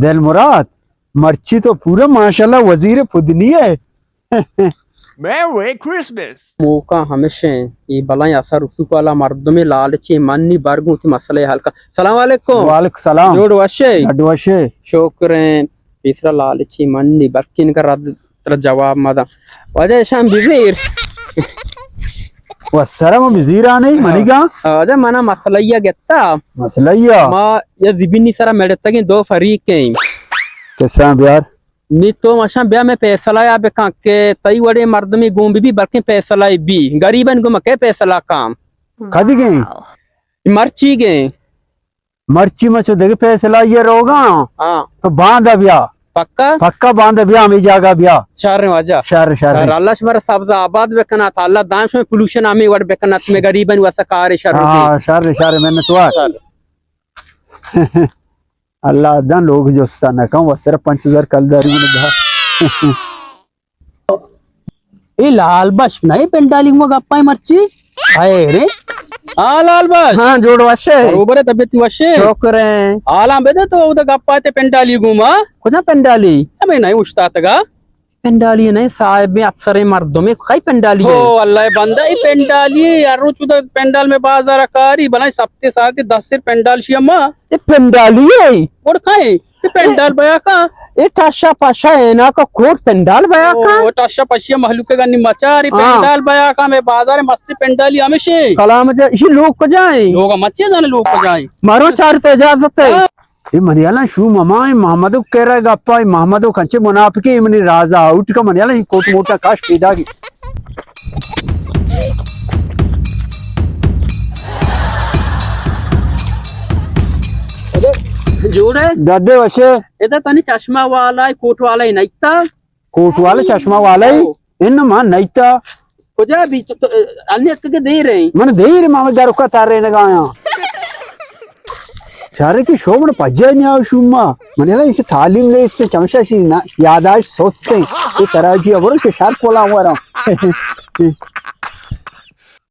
دل مراد، مرچی تو پورا ماشاءاللہ وزیر پدنی ئے۔ موقع ہمیش ایں، اے بلائیں اثر رسوک والا مردمے لالچی منی، برگوں وتی مسئلہ حل کن۔ سلام علیکم۔ وعلیکم سلام۔ جوڑ وش ئے؟ گڈ وش ئے۔ شکر ایں۔ پیسرا لالچی منی، بلکن کا رد ترا جواب مداں۔ واجہ اشان بزیر۔ و سر ما بزیران ئے، منی گا؟ واجہ منا مسئلہ یا گتا۔ مسئلہ یا؟ ما یا زمینی سرا مڑتگیں دو فریق ایں۔ کسان بیار؟ نی تو مشان بیا میں فیصلہ یا بکن کہ تئی وڑے مردمی گون بی، بلکن فیصلہ بی۔ غریبن گو مکے فیصلہ کام۔ کدی گئیں؟ مرچی گئیں۔ مرچی ما چو دگہ فیصلہ یہ روگا۔ ہاں۔ تو باندا بیا۔ پکا؟ پکا باندا بیا، ہمیں جاگا بیا۔ شر واجہ۔ شر، شر۔ شر، اللہ شمارا سبز آباد بکنا، تا اللہ دائم شمیں پلوشن ہمیں وڑ بکنا، تمہیں غریبن واسا کار شر ہاں، شر، شر، منت وار۔ شر۔ اللہ دن لوگ جستا نہ کن، و سر پنچ ہزار کلداری من دا۔ اے لال بخش نہ، اے پنڈالی گوں گپا ئے مرچی؟ ہائے رے۔ ہاں لال بخش۔ ہاں، جوڑ وش ئے؟ بروبر ئے، طبیعت وش ئے؟ شکر ایں۔ حالاں بدے تو ادا گپا ئے تے پنڈالی گوں ما؟ کجا پنڈالی؟ ہمیں نہیں اشتاتگا۔ پنڈالی نہیں صاحب، افسر مردم کئی پنڈالی ئے؟ او اللہ بندہ، اے پنڈالی ئے، ہر روچ ادا پنڈال میں بازار کاری، بلائیں سپتے ساعت دس سر پنڈال شی اما۔ اے پنڈالی ئے؟ اور کھائیں؟ اے پنڈال بیا کا؟ اے ٹاشا پاشا اینا کا کوٹ پنڈال بیا کا؟ او، ٹاشا پاشی مخلوق گنی مچاری ہاں۔ پنڈال بیا کا، میں بازار مست پنڈالی ہمیشے۔ کلام جا، اسی لوگ کجائیں؟ لوگ مچے جانے لوگ کجائیں؟ مارو چار تو اجازت ہے۔ ہاں۔ اے منی حالاں شو مما، اے محمد و کرا گپا، اے محمد و کنچے منافقے، اے منی رازا آؤٹ کا منی حالاں، اے کوٹ موٹا کاش پیدا کی۔ جوڑے؟ ڈڈے وشے۔ ادا تنی چشمہ والا، کوٹ والا ہی نئیتا؟ کوٹ والا، چشمہ والا ہی؟ او۔ ان ما نئیتا۔ کجا بی تو، تو، انی اتکگے دیر ایں۔ من دیر ما در کا تارے نگایا۔ شہر کی شو من پجا نیا شوما۔ من لا اسے تعلیم نیست، چمشا شی نا، یاداش سست ایں۔ یہ تراجی ابرو شو شہر کولا ورا۔